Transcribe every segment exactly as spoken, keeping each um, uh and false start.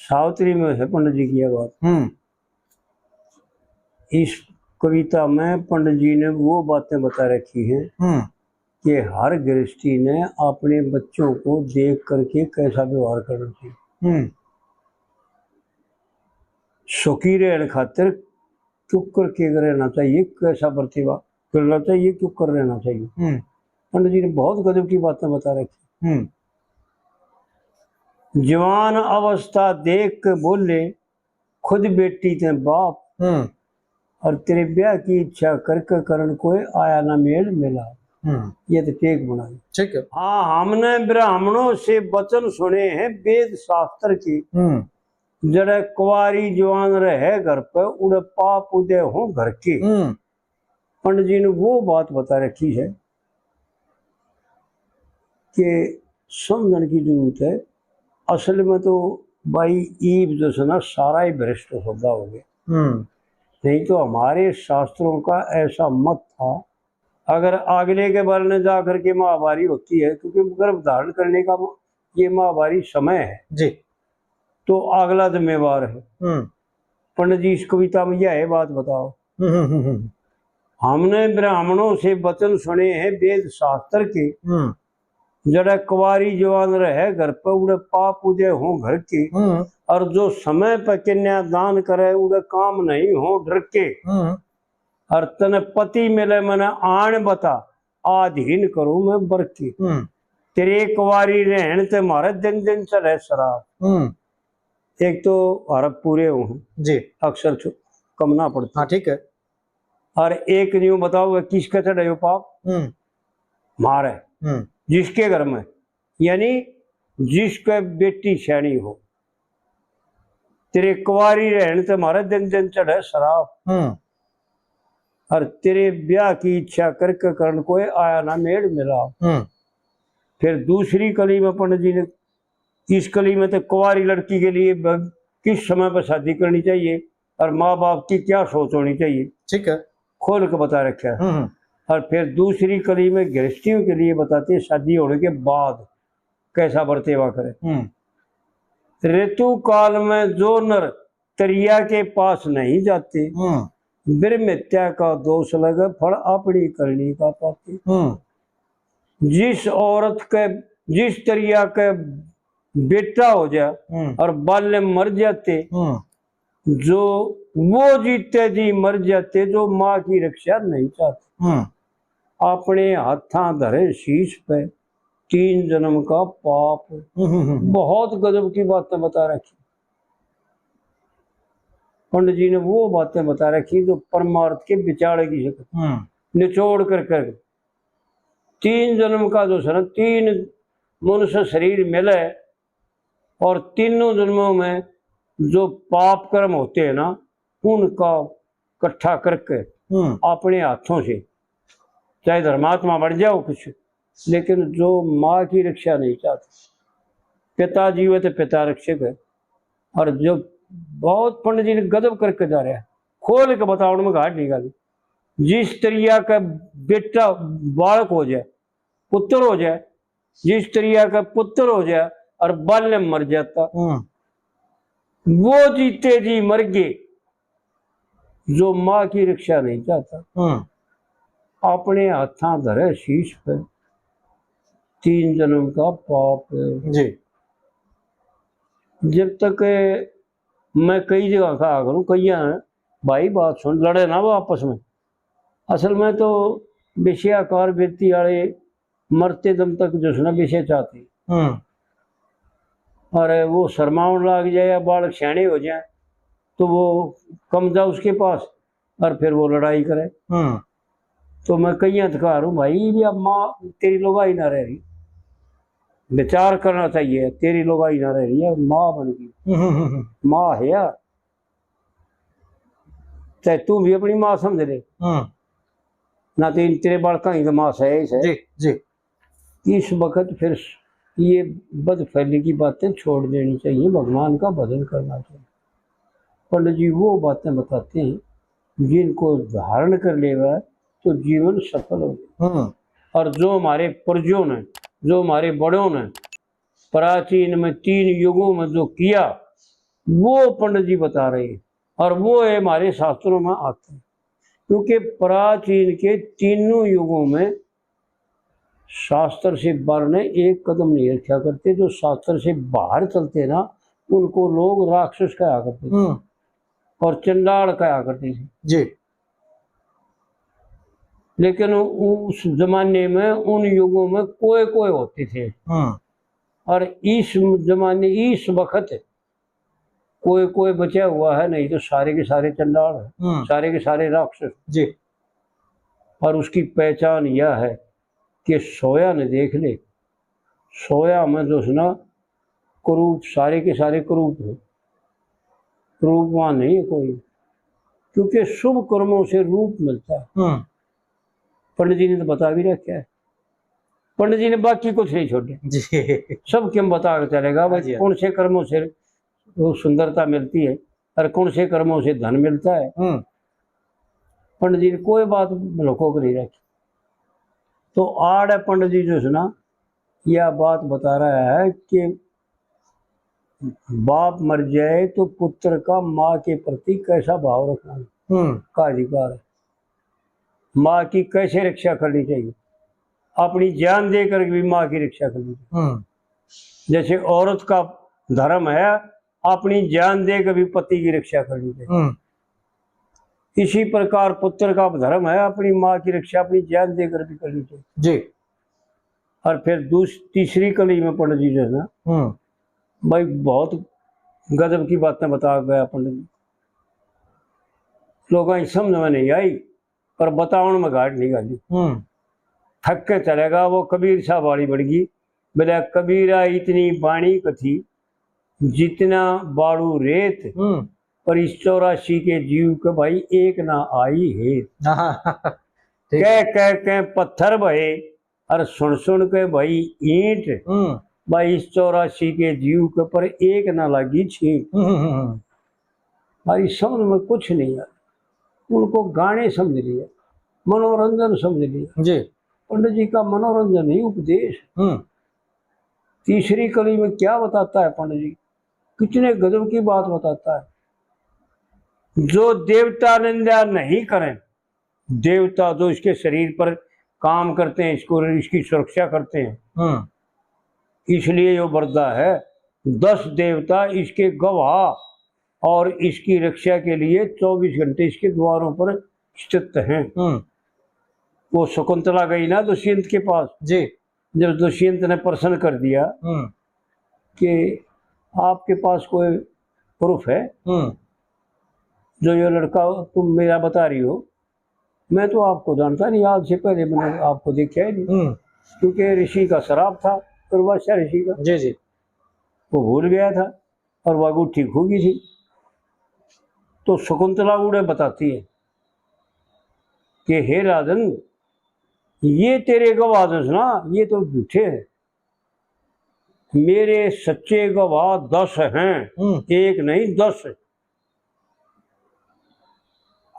सावित्री में है पंडित जी की यह बात। हम्म। इस कविता में पंडित जी ने वो बातें बता रखी हैं हम्म। कि हर गृहस्थी ने अपने बच्चों को देख करके कैसा व्यवहार करना चाहिए। हम्म। सुखी रहने खातिर क्यों करके रहना चाहिए, कैसा बर्ताव करना चाहिए, क्यों कर रहना चाहिए। हम्म। पंडित जी ने बहुत गजब की बातें बता रखी। हम्म। जवान अवस्था देख के बोले, खुद बेटी ते बाप, हम्म। और तेरे ब्याह की इच्छा करके करण कोई आया ना मेल मिला। हम्म। ये तो टेक बनाई। ठीक है। हाँ, हमने ब्राह्मणों से वचन सुने हैं वेद शास्त्र के। हम्म। जड़े कुंवारी जवान रहे घर पे, उड़े पाप उदय हो घर के। हम्म। पंडित जी ने वो बात बता रखी है कि समझने की जरूरत है। असल में तो भाई ईब जो है ना, सारा ही भ्रष्ट सौदा हो गया। हम्म। नहीं तो हमारे शास्त्रों का ऐसा मत था। अगर अगले के बारे में जा करके महावारी होती है, क्योंकि गर्भ धारण करने का ये महावारी समय है, जी। तो अगला जिम्मेवार है। हम्म। पंडित जी, इस कविता में यह है बात बताओ। हम्म, हम्म, हम्म, हम्म। हमने ब्राह्मणों से वचन सुने हैं वेद शास्त्र के, हम्म। जड़ा कुंवारी जवान रहे घर पे, उड़े पाप उदय हो घर के। हम्म। और जो समय पे कन्या दान करे, उड़े काम नहीं हो डर के। हम्म। और तने पति मिले मने आन बता, अधीन करूं मैं बर के। हम्म। तेरे कुंवारी रहन ते मारे दिन दिन चढ़े शराब। हम्म। एक तो अरब पूरे हूँ जी। अक्सर छु-, कम ना पड़ता। हाँ, ठीक है। और एक न्यू बताओ, किसके चढ़े हो पाप? हम्म। मारे। हम्म। जिसके घर में, यानी जिसके बेटी सैनी हो, तेरे कुंवारी रहन ते मारे दिन दिन चढ़े शराब। हम्म। और तेरे ब्याह की इच्छा करके करण कोई आया ना मेल मिला। हम्म। फिर दूसरी कली में पंडित जी ने, इस कली में तो कुंवारी लड़की के लिए ब-, किस समय पर शादी करनी चाहिए और माँ बाप की क्या सोच होनी चाहिए, ठीक है। खोल के बता रखा है। हम्म, हम्म। और फिर दूसरी कली में गृहस्थियों के लिए बताते हैं शादी होने के बाद कैसा बर्तेवा करे। हम्म। ऋतु काल में जो नर तरिया के पास नहीं जाते, हम्म। ब्रह्म हत्या का दोष लगे, फल अपनी करनी का पाते। हम्म। जिस औरत के, जिस तरिया के बेटा हो जाए हम्म। और बाल्य मर जाते, हम्म। जो वो जीते जी मर जाते, जो माँ की रक्षा नहीं चाहते। हम्म। अपने हाथां धरे शीश पे, तीन जन्म का पाप। हम्म, हम्म, हम्म। बहुत गजब की बातें बता रखी पंडित जी ने, वो बातें बता रखी जो परमार्थ के बिचाले की शक्ल हम्म। निचोड़ कर कर। तीन जन्म का जो है ना, तीन मनुष्य शरीर मिले और तीनों जन्मों में जो पाप कर्म होते हैं ना, उनका इकट्ठा करके हम्म। अपने हाथों से, चाहे धर्मात्मा बन जाओ कुछ, लेकिन जो माँ की रक्षा नहीं चाहते, पिता जीवे तो पिता रक्षक है, और जो बहुत पंडित जी ने गजब करके जा रहा है, खोल के बताओ, उनमें घाट निकाली। जिस तरिया का बेटा बालक हो जाए, पुत्र हो जाए, जिस तरिया का पुत्र हो जाए और बाल्य मर जाता, हम्म। वो जीते जी मर गए, जो माँ की रक्षा नहीं चाहता। हम्म। अपने हाथां धरे शीश पे, तीन जन्म का पाप है। जी। जब तक मैं कई जगह कहा करूँ, कई हैं, भाई बात सुन, लड़े ना वो आपस में। असल में तो विषयाकार वृत्ति वाले मरते दम तक जो है ना विषय चाहते। हम्म। और वो शर्माउन लाग जाए या बालक सियाणे हो जाए, तो वो कम जा उसके पास और फिर वो लड़ाई करे। हम्म। तो मैं कई अधिकार हूँ भाई, भी अब माँ तेरी लुगाई ना रह रही, विचार करना चाहिए, तेरी लुगाई ना रह रही है, माँ बन गई। हम्म, हम्म, हम्म। माँ है यार, चाहे तू भी अपनी माँ समझ ले। हम्म। ना तो इन तेरे बालका ही तो माँ सही है। जी, जी। इस वक्त फिर ये बदफैली की बातें छोड़ देनी चाहिए, भगवान का भजन करना चाहिए। पंडित जी वो बातें बताते हैं जिनको धारण कर लेगा तो जीवन सफल हो जाए। हम्म। और जो हमारे पूर्वजों ने, जो हमारे बड़ों ने प्राचीन में तीन युगों में जो किया, वो पंडित जी बता रहे हैं, और वो है हमारे शास्त्रों में आते हैं। क्योंकि प्राचीन के तीनों युगों में शास्त्र से बाहर ने एक कदम नहीं रखा करते। जो शास्त्र से बाहर चलते ना, उनको लोग राक्षस कहा करते थे हम्म। और चंडाल कहा करते थे। जी। लेकिन उस जमाने में, उन युगों में कोए कोए होते थे। हम्म। और इस जमाने, इस वक्त कोए कोए बचा हुआ है, नहीं तो सारे के सारे चंडाल है, हम्म। सारे के सारे राक्षस। जी। और उसकी पहचान यह है कि सोया ने देख ले, सोया में जो है ना, कुरूप, सारे के सारे कुरूप हैं, रूपवान नहीं है कोई, क्योंकि शुभ कर्मों से रूप मिलता है। हम्म। पंडित जी ने तो बता भी रखा है, पंडित जी ने बाकी कुछ नहीं छोड़े, जी। सब के हम बता के चलेगा, भाई, हाँ जी, हाँ। कौन से कर्मों से वो सुंदरता मिलती है और कौन से कर्मों से धन मिलता है। हम्म। पंडित जी ने कोई बात लुको के नहीं रखी। तो आड़ है पंडित जी जो है ना, यह बात बता रहा है कि बाप मर जाए तो पुत्र का माँ के प्रति कैसा भाव रखना, हम्म। का अधिकार है। माँ की कैसे रक्षा करनी चाहिए, अपनी जान देकर भी माँ की रक्षा करनी चाहिए। हम्म। जैसे औरत का धर्म है अपनी जान देकर भी पति की रक्षा करनी चाहिए, हम्म। इसी प्रकार पुत्र का धर्म है अपनी माँ की रक्षा अपनी जान देकर भी करनी चाहिए। जी। और फिर दूस-, तीसरी कली में पंडित जी जो है ना, हम्म। भाई, बहुत गजब की बातें बता गया पंडित जी। लोगों की समझ में नहीं आई, पर बतावन में घाट नहीं घाली। हम्म। थक के चलेगा वो, कबीर साहब वाली बन गई। बोला, "कबीरा इतनी बाणी कथी, जितना बाड़ू रेत, हम्म। पर इस चौरासी के जीव के भाई एक ना आई हेत।" हाँ, ठीक कह, है। कह, कह पत्थर भये, और सुन सुन के भाई ईंट, हम्म। भाई इस चौरासी के जीव के पर एक ना लागी छींट। हम्म, हम्म, हम्म। भाई समझ में कुछ नहीं आया, उनको गाने समझ लिए, मनोरंजन समझ लिया। जी। पंडित जी का मनोरंजन ही उपदेश। हम्म। तीसरी कली में क्या बताता है पंडित जी, कितने गजब की बात बताता है। जो देवता निंदा नहीं करें, देवता जो इसके शरीर पर काम करते हैं, इसको, इसकी सुरक्षा करते हैं, हम्म। इसलिए यो बरदा है। दस देवता इसके गवाह और इसकी रक्षा के लिए चौबीस घंटे इसके द्वारों पर स्थित हैं। हम्म। वो शकुंतला गई ना दुष्यंत के पास, जी। जब दुष्यंत ने प्रश्न कर दिया हम्म। कि आपके पास कोई प्रूफ है हम्म। जो ये लड़का तुम मेरा बता रही हो, मैं तो आपको जानता नहीं, आज से पहले मैंने आपको देखा ही नहीं, हम्म। क्योंकि ऋषि का श्राप था, दुर्वासा ऋषि का, जी, जी। वो भूल गया था और वह गुट्ठी खो गई थी। तो शकुंतला उड़े बताती है कि हे राजन, ये तेरे गवाह जो है ना, ये तो झूठे हैं। मेरे सच्चे गवाह दस हैं, हम्म। एक नहीं, दस।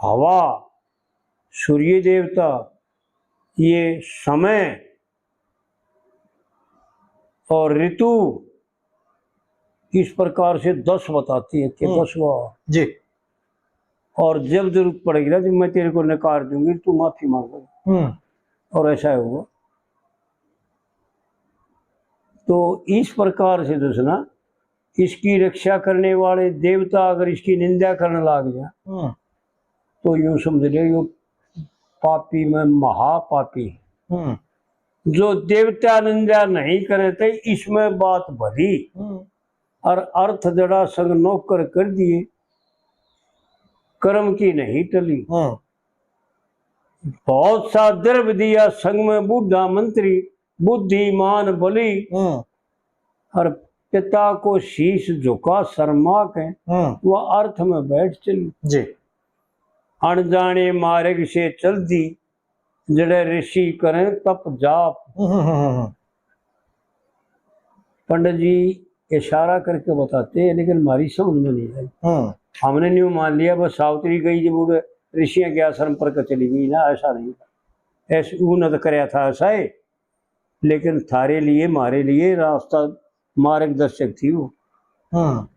हवा, सूर्य देवता, ये समय और ऋतु, इस प्रकार से दस बताती है कि हम्म। दस गवाह। जी। और जब जरूरत पड़ेगी ना, जब मैं तेरे को नकार दूंगी, तू माफी मांगेगा। हम्म। और ऐसा होगा। तो इस प्रकार से जो है ना, इसकी रक्षा करने वाले देवता अगर इसकी निंदा करने लाग जाए, हम्म। तो यूं समझ ले, यो पापी में महापापी। हम्म। जो देवता निंदा नहीं करे थे, इसमें बात भरी। हम्म। और अर्थ जड़ा संग नौकर कर दिए, कर्म की नहीं टली। हम्म। बहुत सा द्रव्य दिया संग में बूढ़ा मंत्री, बुद्धिमान बली। हम्म। और पिता को शीश झुका शर्मा के, हम्म। वह अर्थ में बैठ चली। जी। अनजाने मार्ग से चल दी, जड़े ऋषि करें तप जाप। हम्म, हम्म, हम्म, हम्म। पंडित जी इशारा करके बताते हैं, लेकिन हमारी समझ में नहीं आई। हम्म। हमने न्यू मान लिया, बस सावित्री गई जब उड़े ऋषियों के आश्रम पर के चली गई ना, ऐसा नहीं था। ऐसे उन्होंने तो करया था ऐसा है, लेकिन थारे लिए, हमारे लिए रास्ता मार्गदर्शक थी वो। हम्म।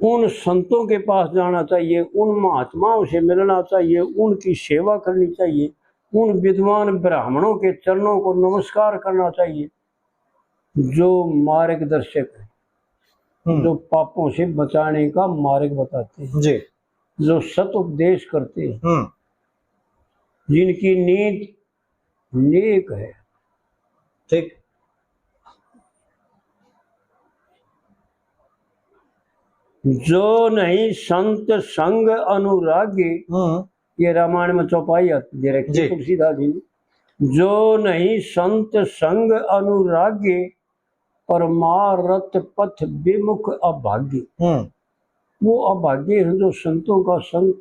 उन संतों के पास जाना चाहिए, उन महात्माओं से मिलना चाहिए, उनकी सेवा करनी चाहिए, उन विद्वान ब्राह्मणों के चरणों को नमस्कार करना चाहिए, जो मार्गदर्शक हैं, हम्म। जो पापों से बचाने का मार्ग बताते हैं, जी। जो सत उपदेश करते हैं, हम्म। जिनकी नीत नेक है। ठीक। जो नहीं संत संग अनुरागे, हम्म। ये रामायण में चौपाई आती दे रखी है जी। तुलसीदास जी ने, जो नहीं संत संग अनुरागे, परमारथ पथ विमुख अभागे। हम्म। वो अभागे हैं जो संतों का संग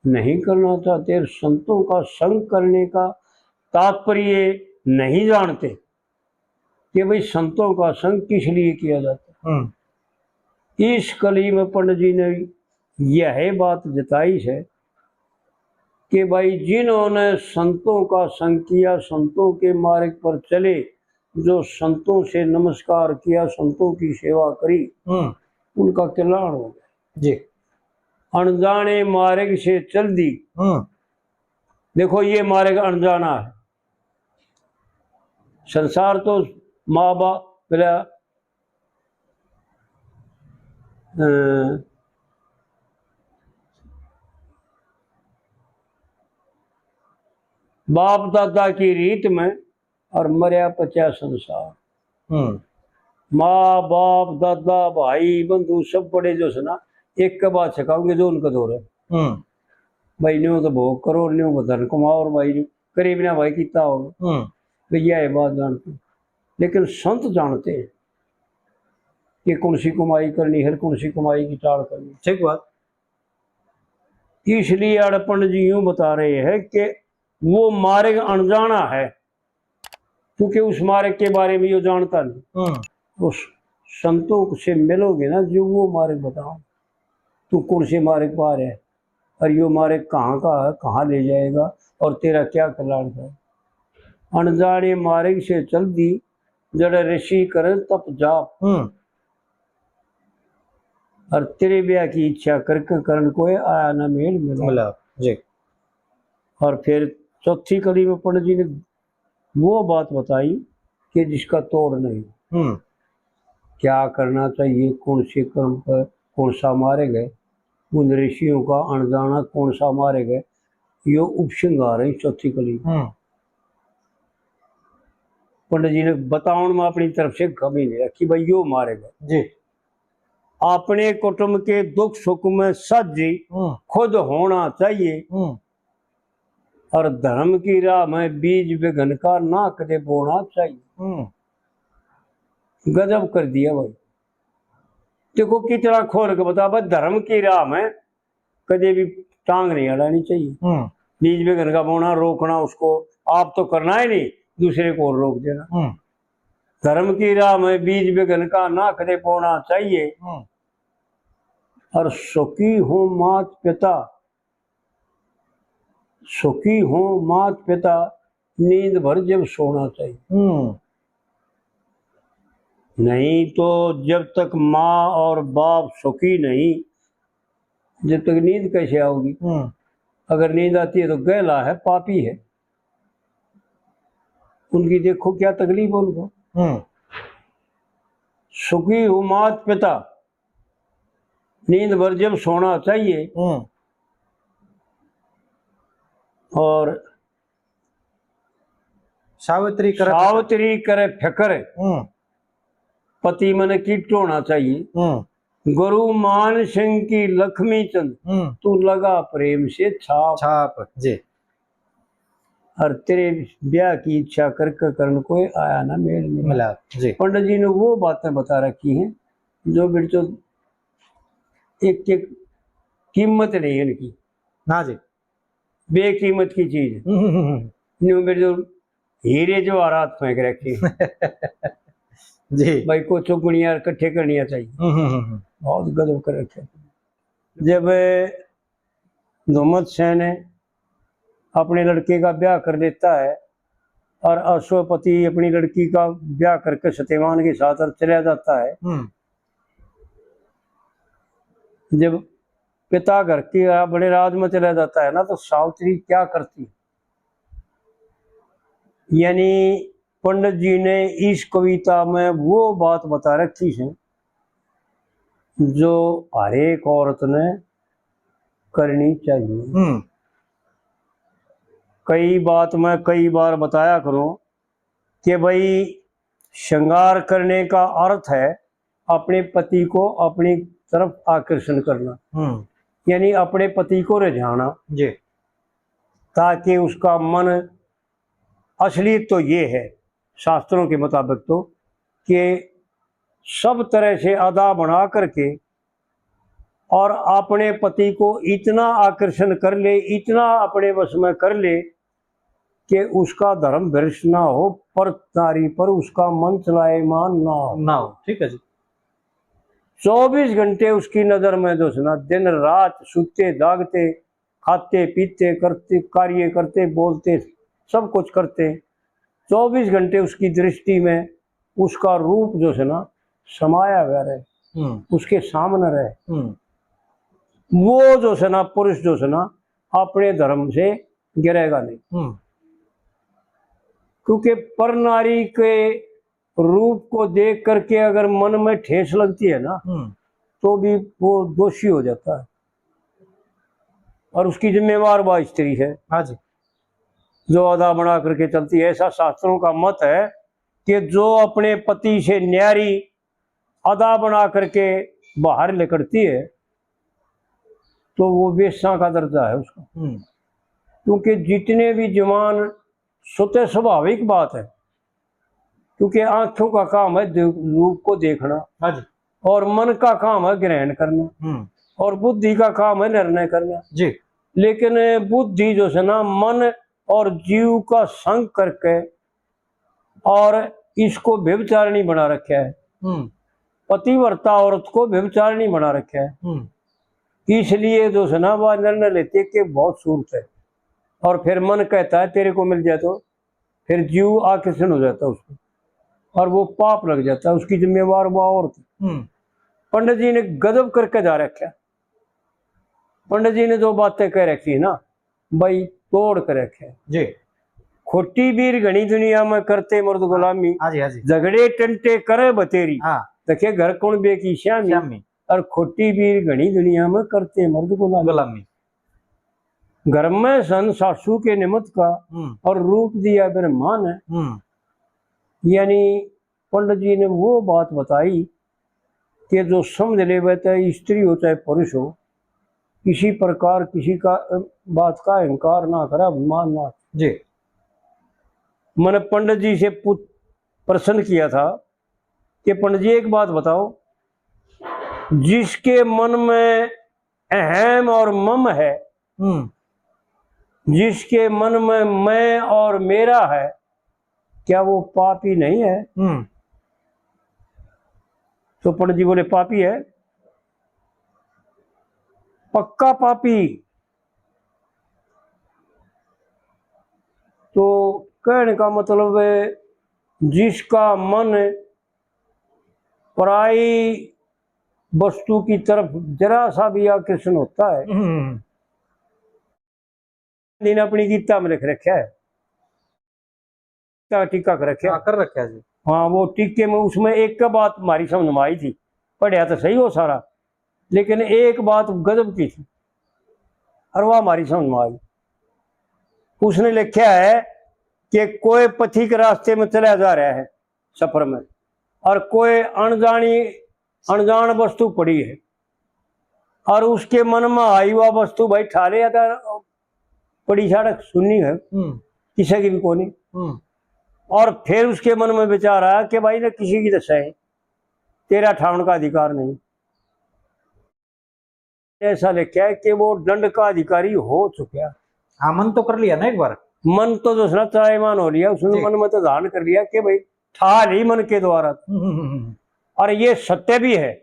नहीं करना चाहते और संतों का संग करने का तात्पर्य नहीं जानते कि भाई, संतों का संग किस लिए किया जाता है। हम्म। इस कली में पंडित जी ने यह बात जताई है कि भाई, जिन्होंने संतों का संग किया, संतों के मार्ग पर चले, जो संतों से नमस्कार किया, संतों की सेवा करी, हम्म। उनका कल्याण हो गया। जी। अनजाने मार्ग से चल दी। हम्म। देखो, ये मार्ग अनजाना है। संसार तो माँ बाप, पहले, अ, बाप दादा की रीत में और मरया पचा संसार। हम्म। माँ बाप, दादा, भाई, बंधु, सब बड़े जो से ना, एक के बाद सिखाओगे जो उनके दौरे। हम्म। भाई, न्यू तो भोग करो, न्यू धन कमाओ, और भाई, करे बिना भाई कितना होगा। हम्म। तो यह है बात जानते हैं। लेकिन संत जानते हैं कि कौन सी कमाई करनी है, कौन सी कमाई की टाल करनी। ठीक बात। इसलिए अड़पण जी यूं बता रहे हैं कि वो मार्ग अनजाना है, क्योंकि उस मार्ग के बारे में यो जानता नहीं। हम्म। उस संतों से मिलोगे ना, जो वो मार्ग बताओ, तू कौन से मार्ग पर है और यो मार्ग कहाँ का है, कहाँ ले जाएगा और तेरा क्या कल्याण है। अनजाने मार्ग से चल दी, जड़ ऋषि करें तप जाप। हम्म। और तेरे ब्याह की इच्छा करके करण कोई आया ना मेल मिला। मिला, जी। और फिर चौथी कड़ी में पंडित जी ने वो बात बताई कि जिसका तोड़ नहीं। हम्म। क्या करना चाहिए, कौन से कर्म पर कौन सा मार्ग है, उन ऋषियों का अनजाना कौन सा मार्ग है, यो उपसंहार है चौथी कली। हम्म। पंडित जी ने बतावन में अपनी तरफ से कमी नहीं रखी, भाई यो मार्ग है। जी। अपने कुटुंब के दुख सुख में साझी हम्म। खुद होना चाहिए। हम्म। और धर्म की राह में बीज विघ्न का ना कदे बोना चाहिए। हम्म। गजब कर दिया भाई। देखो कितना खोल के बता, भाई धर्म की राह में कदे भी टांग नहीं अड़ानी चाहिए। हम्म। बीज विघ्न का बोना, रोकना उसको, आप तो करना ही नहीं, दूसरे को और रोक देना। हम्म। धर्म की राह में बीज विघ्न का ना कदे बोना चाहिए। हम्म। और सुखी हो मात पिता, सुखी हो मात पिता, नींद भर जब सोना चाहिए। हम्म। नहीं तो जब तक माँ और बाप सुखी नहीं, जब तक नींद कैसे आओगी? हम्म। अगर नींद आती है तो गहला है, पापी है। उनकी देखो क्या तकलीफ है उनको। हम्म। सुखी हो मात पिता, नींद भर जब सोना चाहिए। हम्म। और सावित्री करे सावित्री करे फिक्र, हम्म। पति मन की टोना चाहिए। हम्म। गुरु मान सिंह की लक्ष्मी चंद, हम्म। तू लगा प्रेम से छाप। छाप, जी। और तेरे ब्याह की इच्छा करके करण कोई आया ना मेल मिला। मिला, जी। पंडित जी ने वो बातें बता रखी हैं जो बिरचो एक एक कीमत नहीं इनकी। हाँ जी। बेकीमत की चीज। हम्म, हम्म, हम्म। न्यू बिरचो हीरे जवाहरात फेंक रखे। जी। भाई को चुगनिया इकट्ठे करनिया चाहिए। हम्म, हम्म, हम्म, हम्म। बहुत गजब कर रखे। जब धुमत सेन अपने लड़के का ब्याह कर देता है और अश्वपति अपनी लड़की का ब्याह करके सत्यवान के साथ और चला जाता है। हम्म। जब पिता घर के, आ, बड़े राज में चला जाता है ना, तो सावित्री क्या करती? यानी पंडित जी ने इस कविता में वो बात बता रखी है जो हर एक औरत ने करनी चाहिए। हम्म। कई बात मैं कई बार बताया करूं कि भाई, श्रृंगार करने का अर्थ है अपने पति को अपनी तरफ आकर्षण करना, हम्म। यानी अपने पति को रिझाना, जी। ताकि उसका मन, असलियत तो ये है शास्त्रों के मुताबिक तो, कि सब तरह से अदा बना करके और अपने पति को इतना आकर्षण कर ले, इतना अपने वश में कर ले कि उसका धर्म भ्रष्ट ना हो, पर नारी पर उसका मन चलायमान ना हो। ना हो, ठीक है जी। चौबीस घंटे उसकी नजर में जो है ना, दिन रात, सोते जागते, खाते पीते, करते, कार्य करते, बोलते, सब कुछ करते, चौबीस घंटे उसकी दृष्टि में उसका रूप जो है ना, समाया हुआ रहे, हम्म। उसके सामने रहे। हम्म। वो जो है ना, पुरुष जो है ना, अपने धर्म से गिरेगा नहीं। हम्म। क्योंकि पर नारी के रूप को देख करके अगर मन में ठेस लगती है ना, हम्म। तो भी वो दोषी हो जाता है, और उसकी जिम्मेवार वह स्त्री है हाँ जी। जो अदा बना करके चलती है। ऐसा शास्त्रों का मत है कि जो अपने पति से न्यारी अदा बना करके बाहर निकलती है, तो वो वेश्या का दर्जा है उसका। हम्म। क्योंकि जितने भी जवान, स्वतः स्वाभाविक बात है, क्योंकि आंखों का काम है दे-, रूप को देखना, हाँ जी। और मन का काम है ग्रहण करना, हम्म। और बुद्धि का काम है निर्णय करना। जी। लेकिन बुद्धि जो है ना, मन और जीव का संग करके और इसको व्यभिचारिणी बना रखा है, हम्म। पतिव्रता औरत को व्यभिचारिणी बना रखा है। हम्म। इसलिए जो है ना, वह निर्णय लेती है कि बहुत सूरत है, और फिर मन कहता है तेरे को मिल जाए, तो फिर जीव आकर्षण हो जाता है उसको, और वो पाप लग जाता है, उसकी जिम्मेवार वह औरत। हम्म। पंडित जी ने गजब करके जा रखा है। पंडित जी ने जो बातें कह रखी है ना भाई, तोड़ कर रखे। जी। खोटी बीर घणी दुनिया में, करते मर्द गुलामी। हाँ जी, हाँ जी। झगड़े टंटे करे बतेरी, हाँ। देखे घर कौन बेकी श्यामी। श्यामी। और खोटी बीर घणी दुनिया में, करते मर्द गुलामी। गुलामी। घर में सन सासू के निमित्त का, हम्म। और रूप दिया ब्रह्मा ने। हम्म। यानी पंडित जी ने वो बात बताई कि जो समझ लेवे, चाहे स्त्री हो चाहे पुरुष हो, किसी प्रकार किसी का, अ, बात का अहंकार ना करे, अभिमान ना। जी। मैंने पंडित जी से पूछ, प्रश्न किया था कि पंडित जी, एक बात बताओ, जिसके मन में अहम और मम है, हम्म। जिसके मन में मैं और मेरा है, क्या वो पापी नहीं है? हम्म। तो पंडित जी बोले, पापी है, पक्का पापी। तो कहने का मतलब है, जिसका मन पराई वस्तु की तरफ जरा सा भी आकर्षण होता है, हम्म। ने अपनी गीता में लिख रखा है, टीका, टीका कर रखा है। हाँ, कर रखा है जी। हाँ, वो टीके में, उसमें एक का बात हमारी समझ में आई थी, पढ़या तो सही हो सारा, लेकिन एक बात गजब की थी, और वह हमारी समझ में आई। उसने लिखा है कि कोई पथिक रास्ते में चला जा रहा है सफर में, और कोई अनजानी, अनजान वस्तु पड़ी है, और उसके मन में आई वह वस्तु भाई ठा ले, अगर पड़ी सड़क सुन्नी है, हम्म। किसी की भी कोनी। हम्म। और फिर उसके मन में विचार आया कि भाई, ने किसी की दशा है, तेरा ठावन का अधिकार नहीं। ऐसा लिखा है कि वो दंड का अधिकारी हो चुका। हाँ, मन तो कर लिया ना एक बार। मन तो दूसरा त्रायमान हो लिया, उसने जी। मन में तो धारण कर लिया कि भाई, ठाल ही मन के द्वारा। हम्म, हम्म, हम्म। और ये सत्य भी है,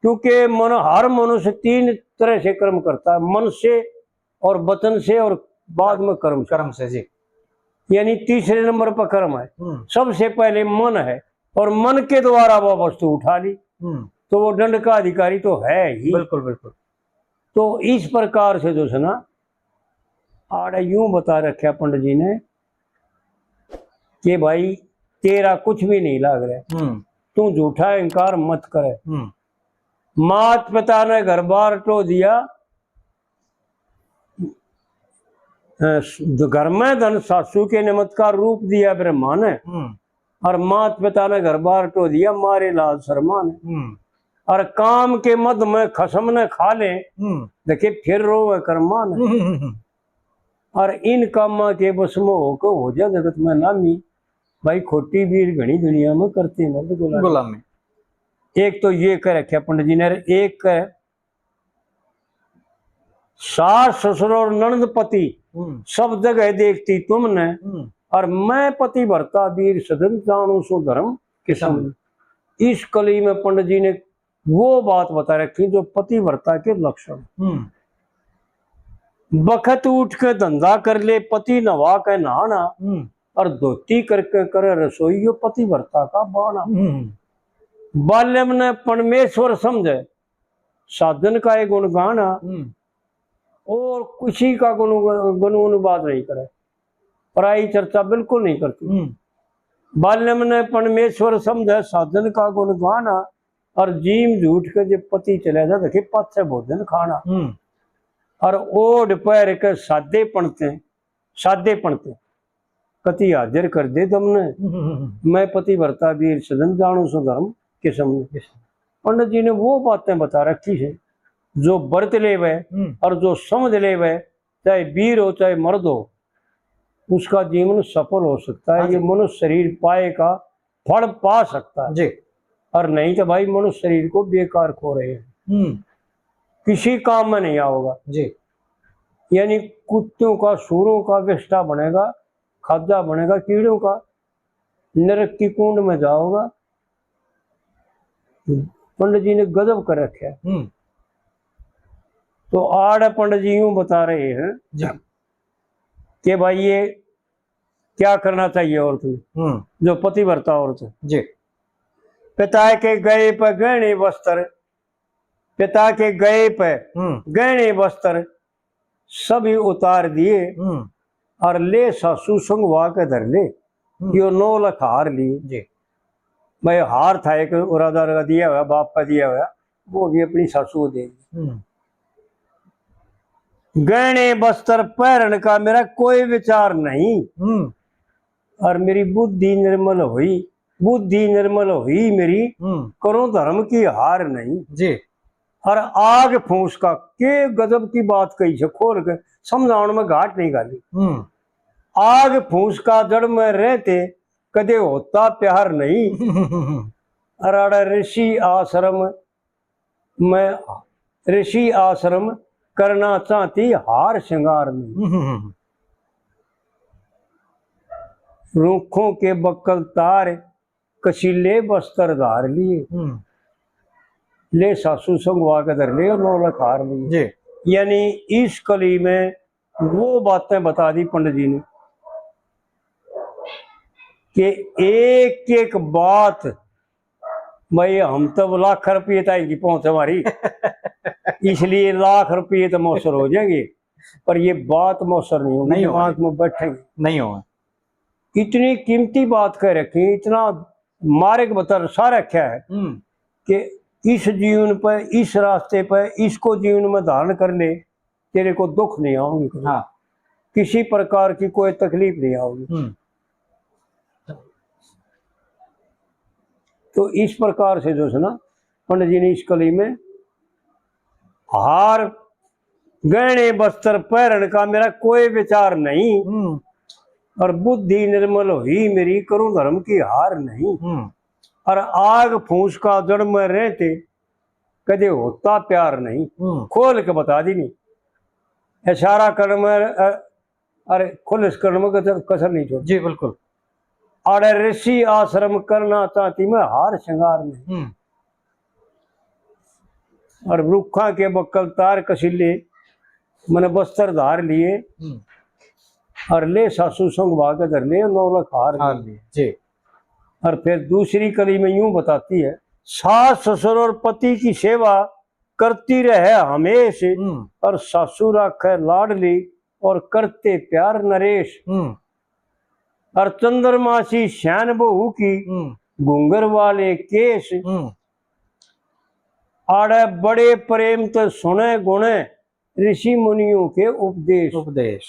क्योंकि मन, हर मनुष्य तीन तरह से कर्म करता है, मन से और वचन से और बाद में कर्म से। कर्म से जी। यानी तीसरे नंबर पर कर्म है। हम्म। सबसे पहले मन है, और मन के द्वारा वह वस्तु उठा ली, हम्म। तो वो दंड का अधिकारी तो है ही। बिल्कुल, बिल्कुल। तो इस प्रकार से जो है ना, आड़े यूं बता रखा पंडित जी ने कि भाई, तेरा कुछ भी नहीं लाग रहा, हम्म। तू झूठा अहंकार मत करे। हम्म। मात पिता ने घर बार टो दिया, अ, घर में धन सासू के निमित्त का रूप दिया ब्रह्मा ने, हम्म। और मात पिता ने घर बार टो दिया मारे लाज शर्मा ने। हम्म। और काम के मद में खसम ने खा ले, हम्म। देखे फिर रोवे कर्मा ने। हम्म, हम्म, हम्म। और इन कामा के बस में होके हो जा जगत में नामी। भाई, खोटी बीर घणी दुनिया में, करते मर्द गुलामी। गुलामी। एक तो ये कह रखे पंडित जी ने, एक कह सास ससुर और ननद पति, हम्म। सब जगह देखती तुमने, हम्म। और मैं पतिव्रता बीर सदन जानू सो धर्म किसम। किसम। इस कली में पंडित जी ने वो बात बता रखी जो पतिव्रता के लक्षण। हम्म। बखत उठ के धंधा कर ले, पति नवा के नहाना, हम्म। और धोती करके करे रसोई, यो पतिव्रता का बहाना। हम्म। बाल्यम ने परमेश्वर समझे, साधन का ये गुण गाना, हम्म। और किसी का गुण, गुण अनुवाद नहीं करे, पराई चर्चा बिल्कुल नहीं करती। हम्म। बाल्यम ने परमेश्वर समझे, साधन का गुण गाना, और जीम झूठ के जे पति चले जा, देखे पाछे भोजन खाना। हम्म। और ओढ़ पहर के सादे पणते, सादे पणते कति हाजिर कर दे दमने। हम्म। मैं पतिव्रता बीर सदन जानू सो धर्म किसम ने। किसम। पंडित जी ने वो बातें बता रखी है, जो व्रत लेवे हम्म। और जो समझ लेवे, चाहे बीर हो चाहे मर्द हो, उसका जीवन सफल हो सकता है। हाँ जी। ये मनुष्य शरीर पाए का फल पा सकता है। जी। और नहीं तो भाई, मनुष्य शरीर को बेकार खो रहे हैं, हम्म। किसी काम में नहीं आओगा। जी। यानी कुत्तों का, सूरों का विष्ठा बनेगा, खाजा बनेगा कीड़ों का, नरक की कूंड में जाओगा। पंडित जी ने गजब कर रखा है। हम्म। तो आड़ पंडित जी यूं बता रहे हैं जी। कि भाई, ये क्या करना चाहिए औरत में, हम्म। जो पतिव्रता औरत है। जी। पिता के गए पे गहने वस्त्र, पिता के गए पे हम्म। गहने वस्त्र सभी उतार दिए हम्म। और ले सासू संगवा के धर ले, हम्म। यो नौ लख हार लिए। जी। भाई, हार था एक राजा का दिया हुआ, बाप का दिया हुआ, वो भी अपनी सासू को दे दिया। हम्म। गहने वस्त्र पहरन का मेरा कोई विचार नहीं। हम्म। और मेरी बुद्धि निर्मल हुई, बुद्धि निर्मल हुई मेरी, हम्म। करूं धर्म की हार नहीं। जी। और आग फूंस का, के गजब की बात कही से, खोल के समझाने में घाट नहीं घाली। हम्म। आग फूंस का जड़ में रहते, कदे होता प्यार नहीं। और आड़े ऋषि आश्रम में, ऋषि आश्रम करना चाहती हार श्रृंगार नहीं। हम्म। रूखों के बक्कल तार, कसीले बस्तर धार लिए। हम्म। ले सासू संगवा के धर ले, नौ लख हार लिए। जी। यानी इस कली में वो बातें बता दी पंडित जी ने कि एक एक बात, भाई, हम तो लाख रुपये तक की पहुंच हमारी, इसलिए लाख रुपये तो मौसर हो जाएंगे, पर ये बात मौसर नहीं होगी, नहीं होगा। दिमाग में बैठेंगे। नहीं होगा। इतनी कीमती बात कह रखी, इतना मार्ग बता सा रखा है हम्म। कि इस जीवन पर, इस रास्ते पर, इसको जीवन में धारण कर ले, तेरे को दुख नहीं आओगे कभी। हाँ। किसी प्रकार की कोई तकलीफ नहीं आओगी। हम्म। तो इस प्रकार से जो है ना, पंडित जी ने इस कली में हार गहने वस्त्र पहरन का मेरा कोई विचार नहीं। हम्म। और बुद्धि निर्मल हुई मेरी, करूं धर्म की हार नहीं। हम्म। और आग फूंस का जड़ में रहते, कदे होता प्यार नहीं। हम्म। खोल के बता दी नहीं, इशारा करने में, अ, अरे, खुलस करने में कसर, कसर नहीं छोड़। जी, बिल्कुल। आड़े ऋषि आश्रम करना चाहती मैं हार श्रृंगार में। हम्म। और रुखा के बक्कल तार कसीले, मैंने बस्तर धार लिए। हम्म। और ले सासू संगवा के धर ले, नौ लख हार हार लिए। लिए, जी। और फिर दूसरी कली में यूं बताती है, सास ससुर और पति की सेवा, करती रहे हमेश, हम्म। और सासू राखे लाडली, और करते प्यार नरेश। हम्म। और चंद्रमा सी श्यान बहू की, हम्म। घूंघर वाले केश। हम्म। आड़े बड़े प्रेम ते सुने गुणे, ऋषि मुनियों के उपदेश। उपदेश।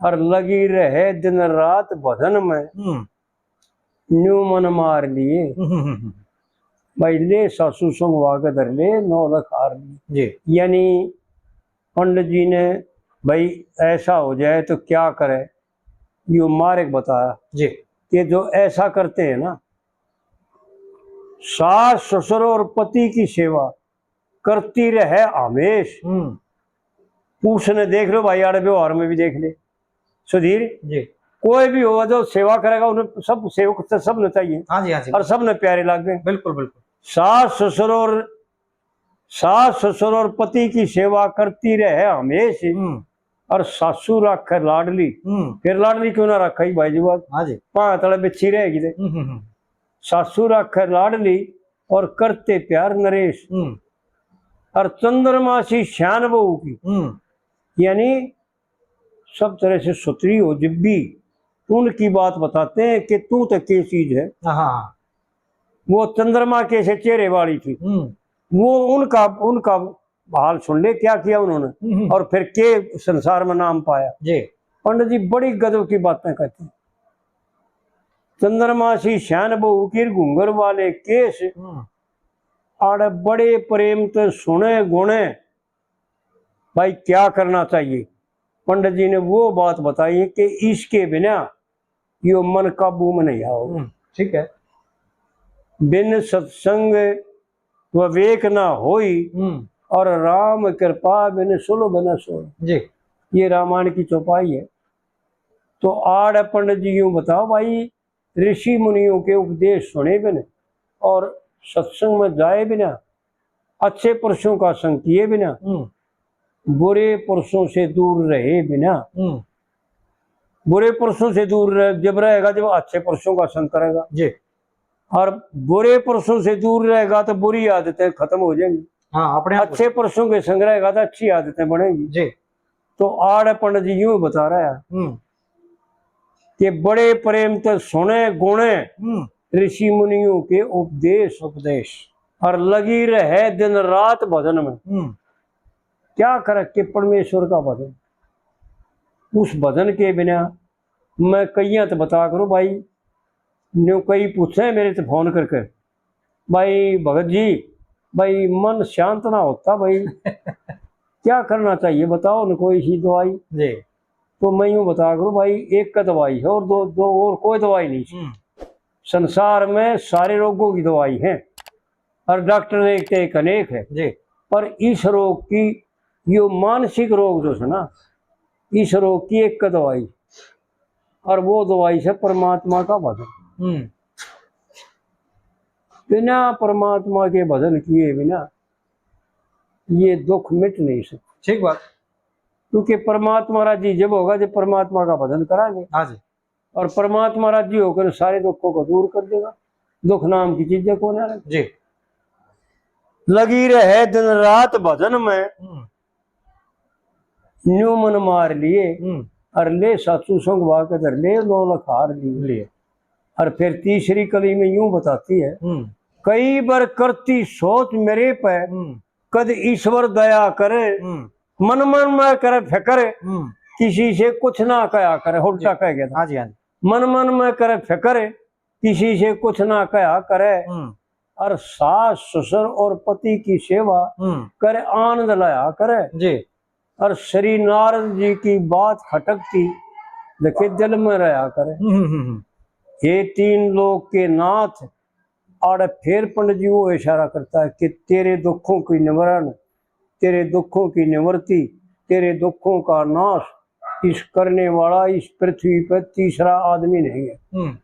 और लगी रहे दिन रात भजन में, हम्म। न्यू मन मार लिए। हम्म, हम्म, हम्म। भाई, ले सासू संगवा के धर ले, नौ लख हार लिए। जी। यानी पंडित जी ने, भाई, ऐसा हो जाए तो क्या करे, यो मार्ग बताया जी। कि जो ऐसा करते हैं ना, सास ससुर और पति की सेवा करती रहे हमेश। हम्म। उसने देख लो भाई, आड़े व्यवहार में भी देख ले सुधीर जी। कोई भी हो जो सेवा करेगा, उन्हें सब सेवक तो सब ने चाहिए। हाँ जी, हाँ जी। और सब ने प्यारे लागे। बिल्कुल, बिल्कुल। सास ससुर और, सास ससुर और पति की सेवा करती रहे हमेश, हम्म। और सासू राखे लाडली। हम्म। फिर लाडली क्यों ना रखा ही भाई जी बात? हाँ जी। पांच तले बिच्छी रहेगी ते। हम्म, हम्म, हम्म। सासू राखे लाडली और करते प्यार नरेश। हम्म। और चंद्रमा सी श्यान बहू की, हम्म। यानी सब तरह से सुथरी हो जब भी, उनकी बात बताते हैं कि तू तो के चीज है। हाँ, हाँ। वो चंद्रमा के से चेहरे वाली थी। हम्म। वो उनका, उनका हाल सुन ले, क्या किया उन्होंने हम्म। और फिर के संसार में नाम पाया। जी। पंडित जी बड़ी गजब की बातें कहते हैं। चंद्रमा सी श्यान बहू की घूंघर वाले केश, हम्म। आड़े बड़े प्रेम ते सुने गुणे। भाई, क्या करना चाहिए? पंडित जी ने वो बात बताई कि इसके बिना यो मन काबू में नहीं आओ। हम्म, ठीक है। बिन सत्संग विवेक ना होई, हम्म। और राम कृपा बिन सुलभ न सोई। जी। ये रामायण की चौपाई है। तो आड़ पंडित जी यूं बताओ भाई, ऋषि मुनियों के उपदेश सुने बिना और सत्संग में जाए बिना, अच्छे पुरुषों का संग किए बिना, हम्म। बुरे पुरुषों से दूर रहे बिना। हम्म। बुरे पुरुषों से दूर रह, जब रहेगा, जब अच्छे पुरुषों का संग करेगा। जी। और बुरे पुरुषों से दूर रहेगा तो बुरी आदतें खत्म हो जाएंगी। हाँ, अपने आप हो अच्छे पुरुषों के संग रहेगा तो अच्छी आदतें बनेंगी। जी। तो आड़ पंडित जी यूं बता रहा है हम्म। कि बड़े प्रेम ते सुने गुणे हम्म। ऋषि मुनियों के उपदेश। उपदेश। और लगी रहे दिन रात भजन में। हम्म। क्या करे के परमेश्वर का भजन, उस भजन के बिना मैं कईयां तो बता करूं भाई, न्यू कई पूछे मेरे ते फोन करके, भाई भगत जी, भाई मन शांत ना होता भाई, क्या करना चाहिए बताओ न कोई सी दवाई। जी। तो मैं यूं बता करूं भाई, एक का दवाई है और दो, दो और कोई दवाई नहीं। हम्म। संसार में सारे रोगों की दवाई है और डॉक्टर एक ते एक अनेक है। जी। पर इस रोग की, यो मानसिक रोग जो है ना, इस रोग की एक का दवाई, और वो दवाई से परमात्मा का भजन। हम्म। बिना परमात्मा के भजन किए बिना ये दुख मिट नहीं सकते। ठीक बात। क्योंकि परमात्मा राजी जब होगा जब परमात्मा का भजन करांगे। हाँ जी। और परमात्मा राजी होकर सारे दुखों को दूर कर देगा। दुख नाम की चीजें कौन है जी। लगी रहे दिन रात भजन में, हम्म। न्यू मन मार लिए, हम्म। और ले सासू संगवा के धर ले, नौ लख हार लिए। लिए। और फिर तीसरी कली में यूं बताती है, हम्म। कई बार करती सोच मेरे पे, हम्म। कद ईश्वर दया करे, हम्म। मन मन में करे फिकर, हम्म। किसी से कुछ ना कहा करे, उल्टा जी। कह गया था। हाँ जी, हाँ जी। मन मन में करे फिकर, किसी से कुछ ना कहा करे, हम्म। और सास ससुर और पति की सेवा हम्म। करे, आनंद लाया करे। जी। और श्री नारद जी की बात खटकती देखे दिल में रहा करे। हम्म, हम्म, हम्म। हे तीन लोक के नाथ, आड़े फिर पंडित जी वो इशारा करता है कि तेरे दुखों की निवारण, तेरे दुखों की निवृत्ति, तेरे दुखों का नाश, इस करने वाला इस पृथ्वी पर तीसरा आदमी नहीं है। हम्म।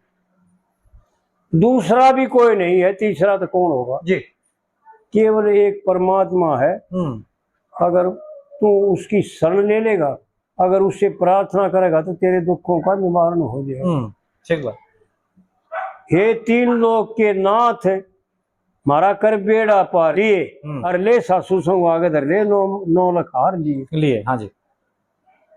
दूसरा भी कोई नहीं है, तीसरा तो कौन होगा? जी। केवल एक परमात्मा है। हम्म। अगर तू उसकी शरण ले लेगा, अगर उससे प्रार्थना करेगा तो तेरे दुखों का निवारण हो जाएगा। हम्म, ठीक बात। हे तीन लोक के नाथ, म्हारा कर बेड़ा पार लिए, हम्म। और ले सासू संग आगे धर ले, नौ, नौ लख हार लिए। लिए, हाँ जी।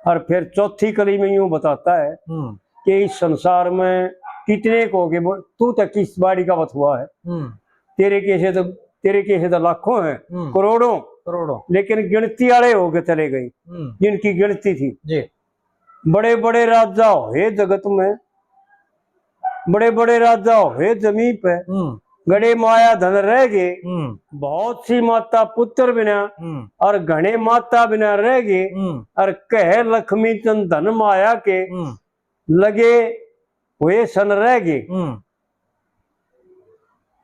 और फिर चौथी कली में यूं बताता है हम्म। कि इस संसार में कितने को के बो-, तू तक किस बाड़ी का बथुआ है। हम्म। तेरे कैसे तो, तेरे कैसे तो लाखों हैं, हम्म। करोड़ों। करोड़ों। लेकिन गिनती वाले होके चले गए, हम्म। जिनकी गिनती थी। जी। बड़े बड़े राजा होए जगत में, बड़े बड़े राजा होए जमीन पे, हम्म। गड़े माया धन रह गए, हम्म। बहुत सी माता पुत्र बिना, हम्म। और घणे माता बिना रह गए, हम्म। और कहे लक्ष्मी चंद धन माया के, हम्म। लगे हुए सन रह गए, हम्म।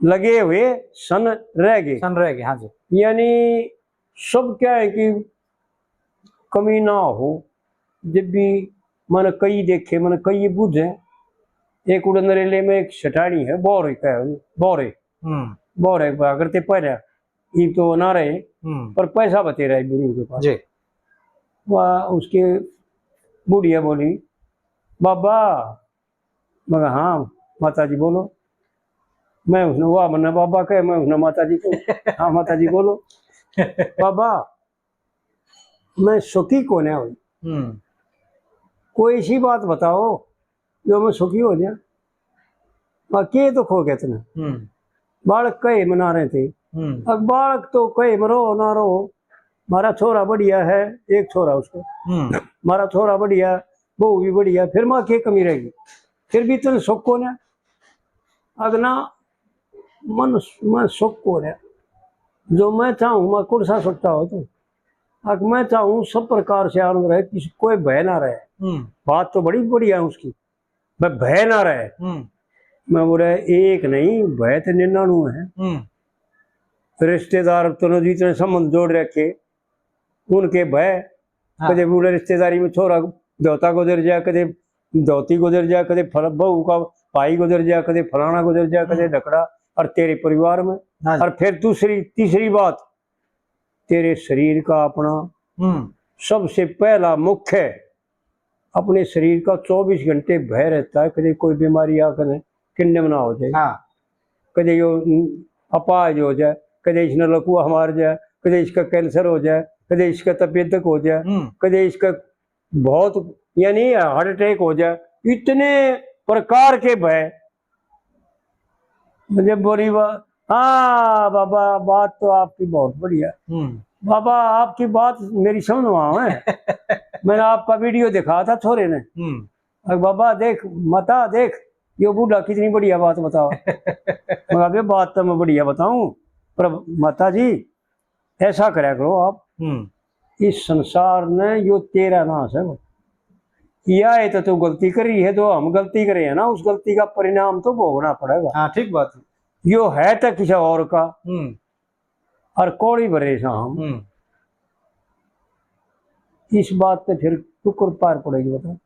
लगे हुए सन रह गए। सन रह गए, हाँ जी। यानी सब क्या है कि कमी ना हो, जब भी मन कई देखे, मन कई बूझे। एक उड़े नरेले में एक सटाणी है, बोरे का है, बोरे, हम्म। बोरे पा करते पहले, ये तो ना रहे, हम्म। पर पैसा बतेरा है बुढ़ियों के पास। जी। वह उसके बुढ़िया बोली, "बाबा," मगर, "हाँ, माता जी बोलो।" मैं उसने, वाह मन्ना बाबा कहे, मैं उसने माता जी को, "हाँ, माता जी बोलो।" "बाबा, मैं सुखी कोन्या हुई, हम्म। कोई ऐसी बात बताओ जो मैं सुखी हो जाऊं। बाकी ये तो खो गया इतना।" हम्म। बालक कहे मना रहे थे। हम्म। अब बालक तो कहे मरो ना रो, हमारा छोरा बढ़िया है, एक छोरा उसको, हम्म। हमारा छोरा बढ़िया, बहू भी बढ़िया, फिर माँ की कमी रहेगी? फिर भी तने सुख कोन्या। अगना मन, मैं सुख कोन्या। जो मैं चाहूँ, मैं कौन सा सकता हो तू? अग मैं चाहूँ सब प्रकार से आनंद रहे, किसी कोई भय ना रहे। हम्म। बात तो बड़ी बढ़िया है उसकी, मैं भय ना रहे। हम्म। मैं बोला, एक नहीं, भय तो निन्यानवे है। हम्म। रिश्तेदार तो जितने संबंध जोड़ रखे, उनके भय। हाँ। कदे बूढ़े रिश्तेदारी में छोरा धोता गुजर जाए, कदे धोती गुजर जाए, कदे फल-, बहू का भाई गुजर जाए, कदे फलाना गुजर जाए, कदे हम्म। ढकड़ा, और तेरे परिवार में। हाँ जी। और फिर दूसरी, तीसरी बात, तेरे शरीर का अपना हम्म। सबसे पहला मुख्य अपने शरीर का चौबीस घंटे भय रहता है, कदे कोई बीमारी आकर किन्ने में ना हो जाए। हाँ। कदे यो, उम, अपाहिज हो जाए, कदे इसने लकवा मार जाए, कदे इसका कैंसर हो जाए, कदे इसका तपेदक हो जाए, हम्म। कदे इसका बहुत, यानी हार्ट अटैक हो जाए, इतने प्रकार के भय। मुझे बोली बा-, हाँ बाबा, बात तो आपकी बहुत बढ़िया। हम्म। बाबा, आपकी बात मेरी समझ में आवे। मैंने आपका वीडियो दिखाया था छोरे ने। हम्म। और बाबा देख, माता देख, यो बूढ़ा कितनी बढ़िया बात बताओ। मगर अबे बात तो मैं बढ़िया बताऊं, पर माता जी, ऐसा करया करो आप। हम्म। इस संसार ने यो तेरा नाश है। या ये तो तू गलती कर रही है, जो हम गलती करे हैं ना, उस गलती का परिणाम तो भोगना पड़ेगा। हाँ, ठीक बात है। यो है तो किसी और का, हम्म। और कौड़ी भरे सा हम। हम्म। इस बात पे फिर टुकर पार पड़ेगी, बता।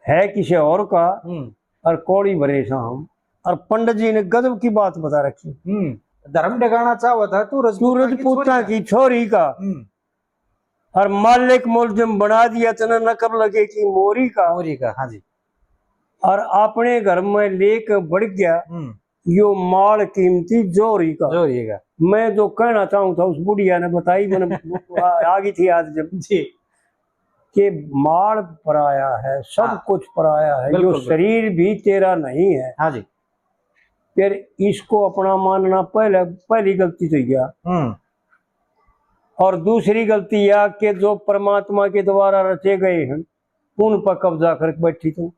है किसी और का, हम्म। और कौड़ी भरे सा हम। और पंडित जी ने गजब की बात बता रखी। हम्म। धर्म डगाना चाहवा था तू तू रजपूता रजपूता की छोरी का। की छोरी का। हम्म। और मालिक मुलजिम बना दिया तने नकब लगे की मोरी का। मोरी का, हाँ जी। और अपने घर में लेके बढ़ गया हम्म। यो माल कीमती जोरी का। जोरी का। मैं जो कहना चाहूँ था उस बुढ़िया ने बताई, मैंने आ, आ गई थी आज जब जी। कि माल पराया है, सब हाँ। कुछ पराया है, बिल्कुल, यो बिल्कुल। शरीर भी तेरा नहीं है। हाँ जी। फिर इसको अपना मानना पहले, पहली गलती तो यह। हम्म। और दूसरी गलती यह कि जो परमात्मा के द्वारा रचे गए हैं, उन पर कब्जा करके बैठी तू,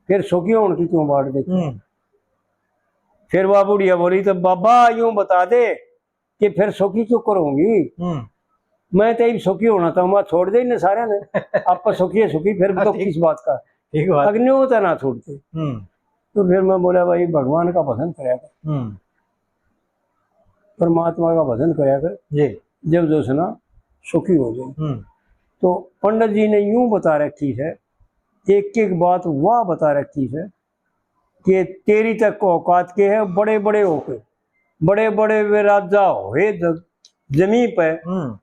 फिर सुखी होने की क्यों बाट देखी? हम्म। फिर वह बुढ़िया बोली, "तो बाबा यूं बता दे कि फिर सुखी क्यों करूंगी? हम्म। मैं तो इब सुखी होना था, मैं छोड़ दे इन्हें सारे ने। आप पर सुखी है सुखी, फिर हाँ, तो ठीक। किस बात का?" ठीक बात। अग्निहोत्र ना छोड़ते। हम्म। तो फिर मैं बोला, "भाई, भगवान का भजन करया कर, हम्म। परमात्मा का भजन करया कर, जी। जब जो है ना सुखी हो जाए।" हम्म। तो पंडित जी ने यूं बता रखी है, एक एक बात वह बता रखी है कि तेरी तक औकात के है, बड़े बड़े होके, बड़े बड़े वे राजा होए ज-, जमीन पे, हम्म।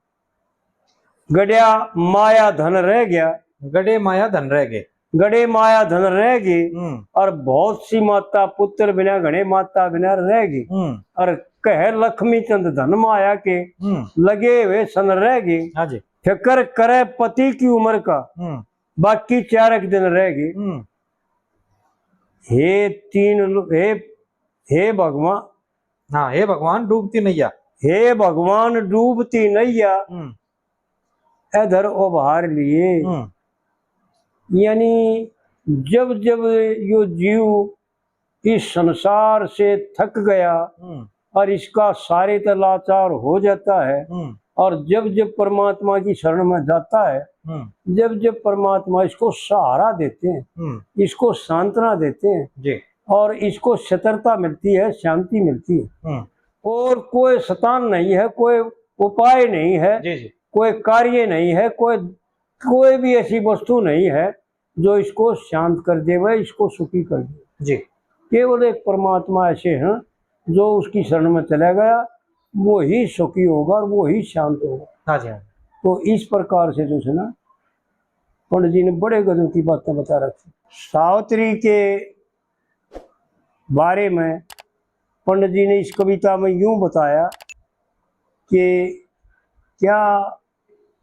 गड्या माया धन रह गया। गड्या माया धन रह गए। गड़े माया धन रह गए, हम्म। और बहुत सी माता पुत्र बिना, घणे माता बिना रह गए। हम्म। और कह लक्ष्मी चंद धन माया के, हम्म। लगे हुए सन रह गए। हाँ जी। फिक्र करे पति की उम्र का, हम्म। बाकी चारक दिन रह गए। हम्म। हे तीन लो-, हे, हे भगवान, हाँ, हे भगवान, डूबती नैया। हे भगवान, डूबती नैया, हम्म। इधर उभार लिए। हम्म। यानी जब जब यो जीव इस संसार से थक गया, हम्म। और इसका सारे तै लाचार हो जाता है, हम्म। और जब जब परमात्मा की शरण में जाता है, हम्म। जब जब परमात्मा इसको सहारा देते हैं, हम्म। इसको सांत्वना देते हैं, जी। और इसको स्थिरता मिलती है, शांति मिलती है। हम्म। और कोई स्थान नहीं है, कोई उपाय नहीं है, जी, जी। कोई कार्य नहीं है, कोई, कोई भी ऐसी वस्तु नहीं है जो इसको शांत कर देवे, इसको सुखी कर दे। जी। केवल एक परमात्मा ऐसे हैं जो उसकी शरण में चला गया, वो ही सुखी होगा और वो ही शांत होगा। हाँ जी, हाँ। तो इस प्रकार से जो है ना, पंडित जी ने बड़े गजब की बातें बता रखी। सावित्री के बारे में पंडित जी ने इस कविता में यूं बताया कि क्या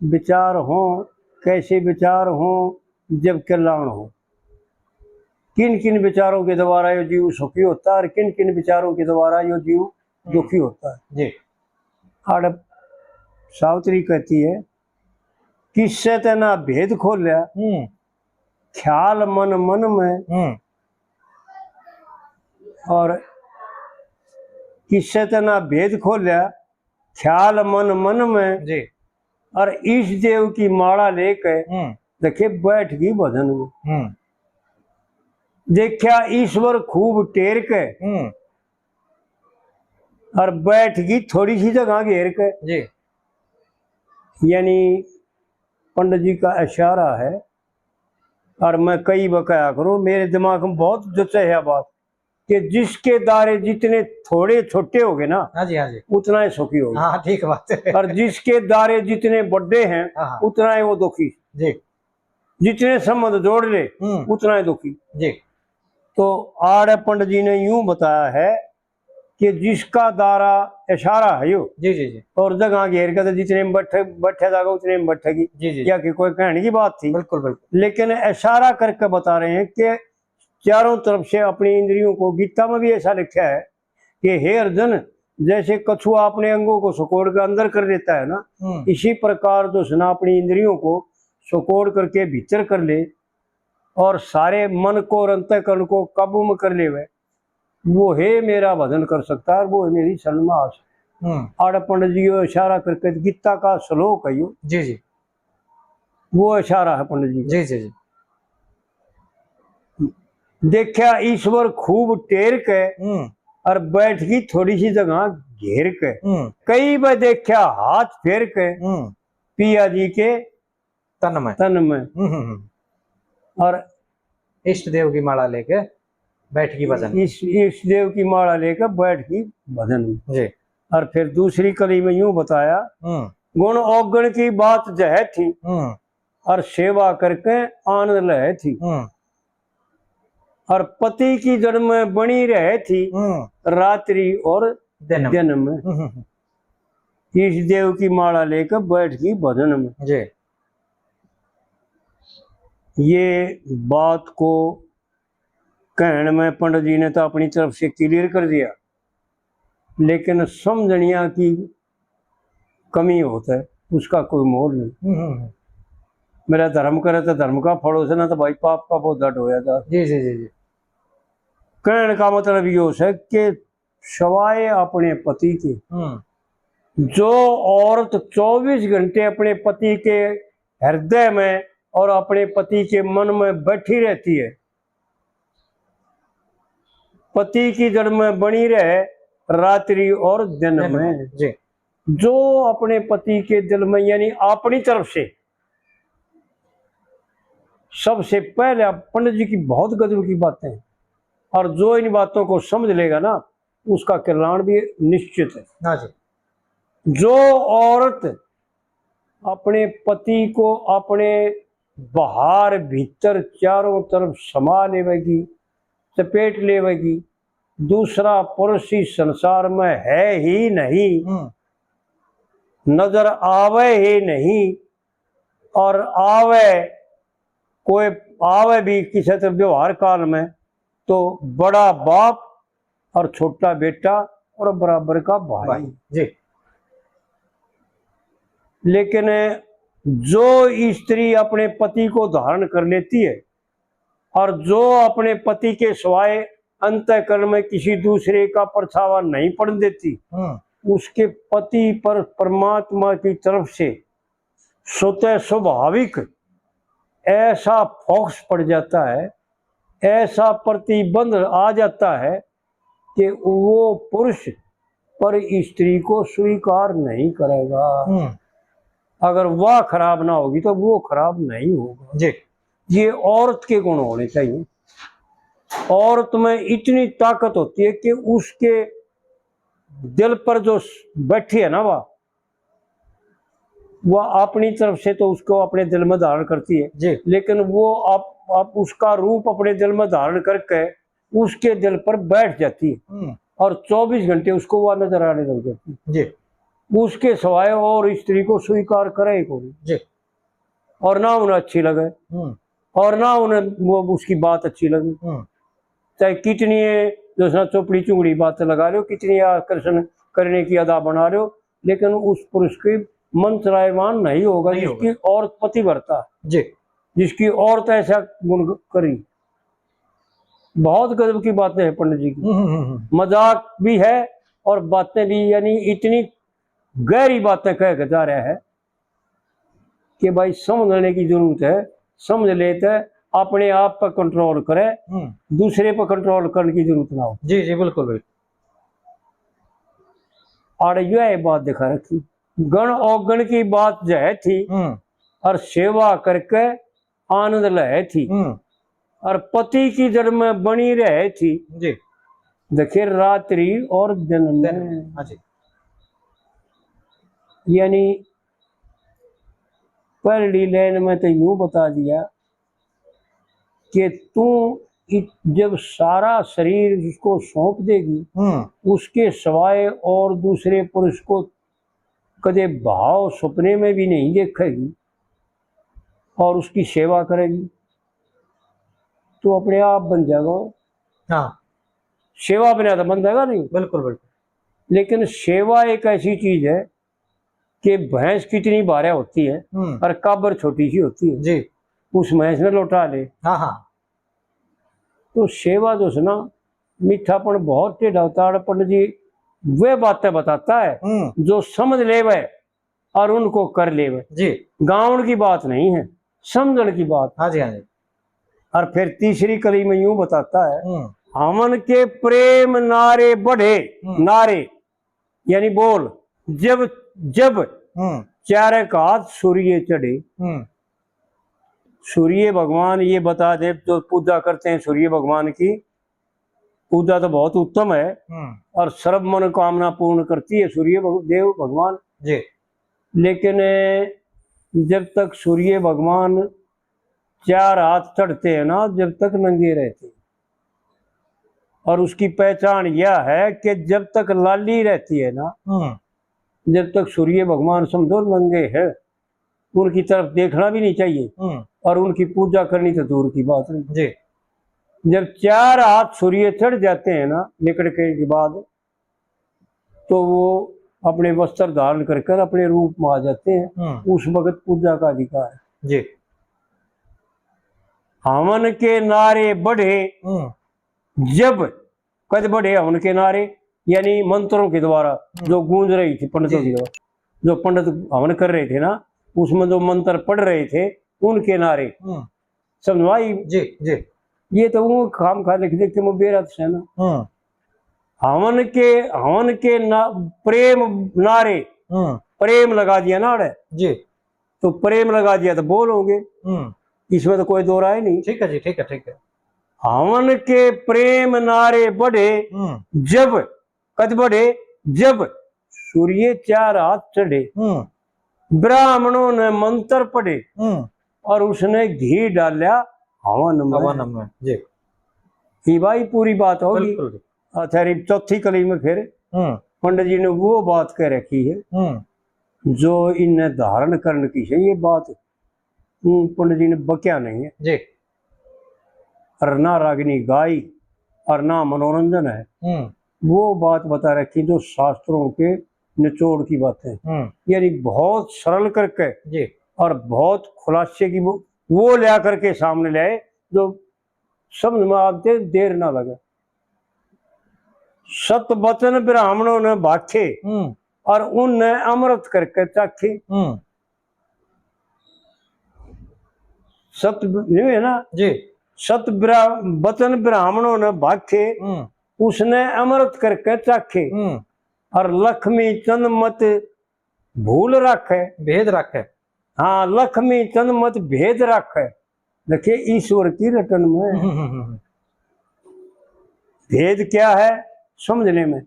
विचार हों, कैसे विचार हों जब कल्याण हो, किन किन विचारों के द्वारा यो जीव सुखी होता है और किन किन विचारों के द्वारा यो जीव हम्म। दुखी होता है। जी। आड़ सावित्री कहती है, किससे तै ना भेद खोल्या, हम्म। ख्याल मन मन में, हम्म। और किससे तै ना भेद खोल्या, ख्याल मन मन में, जी। और ईश देव की माला लेके, हम्म। देखे, बैठ गई भजन में। हम्म। देखा ईश्वर खूब टेर के, हम्म। और बैठ गई थोड़ी सी जगह घेर के। जी। यानी पंडित जी का इशारा है, और मैं कई बार कहा करूं, मेरे दिमाग में बहुत जचा है बात, कि जिसके दारे जितने थोड़े छोटे हो गए ना, हाँ जी, हाँ जी। उतना ही सुखी होगा। हाँ, ठीक बात है। और जिसके दारे जितने बड़े हैं, हाँ, हाँ। उतना ही वो दुखी। जी। जितने संबंध जोड़ ले, हम्म। उतना ही दुखी। जी। तो आड़े पंडित जी ने यूं बताया है कि जिसका दारा इशारा है यो, जी, जी, जी। और जगह घेर के तो जितने में बैठे, बैठे जागा उतने में बैठेगी। जी, जी। या कि कोई कहने की बात थी। बिल्कुल, बिल्कुल। लेकिन इशारा करके बता रहे हैं कि चारों तरफ से अपनी इंद्रियों को, गीता में भी ऐसा लिखा है कि हे अर्जुन, जैसे कछुआ अपने अंगों को सिकोड़ के अंदर कर लेता है ना, हम्म। इसी प्रकार जो है ना अपनी इंद्रियों को सिकोड़ करके भीतर कर ले और सारे मन को और अंतःकरण को काबू में कर लेवे, वो हे मेरा भजन कर सकता है और वो हे मेरी शरण में आ सकता है। हम्म। आड़े पंडित जी यो इशारा करके गीता का श्लोक है यो। जी, जी। वो इशारा है पंडित जी का। जी, जी, जी। देखा ईश्वर खूब टेर के, हम्म। और बैठ गई थोड़ी सी जगह घेर के। हम्म। कई बार देखा हाथ फेर के, हम्म। पिया जी के तन में। तन में। हम्म, हम्म, हम्म। और इष्ट देव की माला लेके बैठ गई भजन। इस, इष्ट देव की माला लेकर बैठ गई भजन में। जी। और फिर दूसरी कली में यूं बताया, हम्म। गुण औगण की बात जह थी, हम्म। और सेवा करके आनंद लहे थी। हम्म। और पति की जड़ में बनी रहे थी, हम्म। रात्रि और दिन में। दिन में। हम्म, हम्म, हम्म। इष्ट देव की माला लेकर बैठ गई भजन में। जी। ये बात को कहण में पंडित जी ने तो अपनी तरफ से clear कर दिया, लेकिन समझनिया की कमी होता है, उसका कोई मोल नहीं। हम्म, हम्म, हम्म। मेरा धर्म करे तो धर्म का फल हो से, ना तो भाई पाप का बोझा ढोया जा। जी, जी, जी, जी। कहण का मतलब यो है कि सवाए अपने पति के, हम्म। जो औरत चौबीस घंटे अपने पति के हृदय में और अपने पति के मन में बैठी रहती है, पति की जड़ में बनी रहे रात्रि और दिन दिन में। में, जी। जो अपने पति के दिल में, यानी अपनी तरफ से, सबसे पहले आप पंडित जी की बहुत गजब की बातें हैं, और जो इन बातों को समझ लेगा ना, उसका कल्याण भी निश्चित है। हाँ जी। जो औरत अपने पति को अपने बाहर भीतर चारों तरफ समा लेवेगी, चपेट लेवेगी। दूसरा पुरुष इस संसार में है ही नहीं, हम्म। नजर आवे ही नहीं, और आवे, कोई आवे भी किसी तरह व्यवहार काल में, तो बड़ा बाप और छोटा बेटा और बराबर का भाई। भाई, जी। लेकिन जो स्त्री अपने पति को धारण कर लेती है और जो अपने पति के सिवाय अंतःकरण में किसी दूसरे का परछावा नहीं पड़ने देती, हम्म। उसके पति पर परमात्मा की तरफ से स्वतः स्वाभाविक ऐसा फोकस पड़ जाता है, ऐसा प्रतिबंध आ जाता है कि वो पुरुष पर स्त्री को स्वीकार नहीं करेगा। हम्म। अगर वह खराब ना होगी तो वो खराब नहीं होगा। जी। ये औरत के गुण होने चाहिए। औरत में इतनी ताकत होती है कि उसके दिल पर जो बैठी है ना, वह, वह अपनी तरफ से तो उसको अपने दिल में धारण करती है, जी। लेकिन वो आप, आप उसका रूप अपने दिल में धारण करके उसके दिल पर बैठ जाती है, हम्म। और चौबीस घंटे उसको वह नजर आने लग जाती है, जी। उसके सिवाय और स्त्री को स्वीकार करे ही कोई, जी। और ना उन्हें अच्छी लगे, हम्म। और ना उन्हें वो, उसकी बात अच्छी लगे। हम्म। चाहे कितनी है, जो है ना, चोपड़ी चुंगड़ी बात लगा लो, कितनी आकर्षण करने की अदा बना लो, लेकिन उस पुरुष की मन चलायमान नहीं होगा, नहीं होगा। जिसकी औरत पतिव्रता, जी। जिसकी औरत ऐसा गुण करी। बहुत गजब की बातें हैं पंडित जी की। हम्म, हम्म, हम्म। मजाक भी है और बातें भी, यानी इतनी गहरी बातें कह के जा रहा है कि भाई, समझने की जरूरत है, समझ लेते, अपने आप पर कंट्रोल करे, हम्म। दूसरे पर कंट्रोल करने की जरूरत ना हो। जी, जी, बिल्कुल, बिल्कुल। आड़े यो है बात दिखा रखी, गण अवगण की बात जह थी, हम्म। और सेवा करके आनंद लहे थी, हम्म। और पति की जड़ में बनी रहे थी, जी। देखिए, रात्रि और दिन में। दिन में, हाँ जी। यानी पहली लाइन में तो यूं बता दिया कि तू इ-, जब सारा शरीर उसको सौंप देगी, हम्म। उसके सिवाय और दूसरे पुरुष को कदे भाव सपने में भी नहीं देखेगी और उसकी सेवा करेगी, तो अपने आप बन जाएगा। हाँ। सेवा बिना तो बन जाएगा नहीं। बिल्कुल, बिल्कुल। लेकिन सेवा एक ऐसी चीज है कि भैंस कितनी भारी होती है, हम्म। और काबर छोटी सी होती है। जी। उस भैंस ने लौटा ले। हाँ, हाँ। तो सेवा जो है ना, मीठापन बहुत टेढ़ा होता है। पंडित जी वे बातें बताता है, हम्म। जो समझ लेवे और उनको कर लेवे। जी। गावण की बात नहीं है, समझण की बात। हाँ जी, हाँ जी। और फिर तीसरी कली में यूं बताता है, हम्म। हमन के प्रेम नारे बढ़े, हम्म। नारे यानी बोल, जब, जब हम्म। चारक हाथ सूर्य चढ़े। हम्म। सूर्य भगवान, ये बता दे, जो पूजा करते हैं सूर्य भगवान की, पूजा तो बहुत उत्तम है, हम्म। और सर्व मनोकामना पूर्ण करती है सूर्य भग-, देव भगवान। जी। लेकिन जब तक सूर्य भगवान चार हाथ चढ़ते हैं ना, जब तक नंगे रहते हैं। और उसकी पहचान यह है कि जब तक लाली रहती है ना, हम्म। जब तक सूर्य भगवान, समझो, नंगे हैं, उनकी तरफ देखना भी नहीं चाहिए, हम्म। और उनकी पूजा करनी तो दूर की बात रही। जी। जब चार हाथ सूर्य चढ़ जाते हैं ना, निकल के के बाद, तो वो अपने वस्त्र धारण कर कर अपने रूप में आ जाते हैं। हम्म। उस वक्त पूजा का अधिकार है। जी। हवन के नारे बढ़े, हम्म। जब, कद बढ़े हवन के नारे, यानी मंत्रों के द्वारा हम्म। जो गूंज रही थी पंडितों जी। की द्वारा, जो पंडित हवन कर रहे थे ना, उसमें जो मंत्र पढ़ रहे थे, उनके नारे। हम्म। समझ में आई? जी, जी। ये तो वो खाम खा लिख दे कि मैं बेरा से ना। हम्म। हवन के, हवन के ना, प्रेम नारे, हम्म। प्रेम लगा दिया ना अड़े। जी। तो प्रेम लगा दिया तो बोल होंगे। हम्म। इसमें तो कोई दो राय नहीं। ठीक है जी, ठीक है, ठीक है। हवन के प्रेम नारे बढ़े, हम्म। जब, कद बढ़े, जब सूर्य चार हाथ चढ़े। हम्म। ब्राह्मणों ने मंत्र पढ़े। हम्म। और उसने घी डाल्या हवन में। हवन में, जी। ये भाई पूरी बात होगी। बिल्कुल जी। अच्छा, रे चौथी कली में फिर हम्म। पंडित जी ने वो बात कह रखी है हम्म। जो इन्हें धारण करने की है, ये बात हम्म, पंडित जी ने बक्या नहीं है। जी। और ना रागनी गाई और ना मनोरंजन है। हम्म। वो बात बता रखी जो शास्त्रों के निचोड़ की बातें, हम्म। यानी बहुत सरल करके जी। और बहुत खुलासे की वो, वो लिया करके सामने ले आए जो समझ में आते देर ना लगे। सत वचन ब्राह्मणों ने भाखे हम्म। और उनने अमृत करके चाखे। हम्म। सत ब-, नहीं है ना? जी। सत ब्रा-, वचन ब्राह्मणों ने भाखे, हम्म। उसने अमृत करके चाखे। हम्म। और लक्ष्मी चंद मत भूल राखे। भेद राखे। हाँ, लक्ष्मी चंद मत भेद राखे। देखिए, ईश्वर की रटन में हम्म, हम्म, हम्म। भेद क्या है समझने में,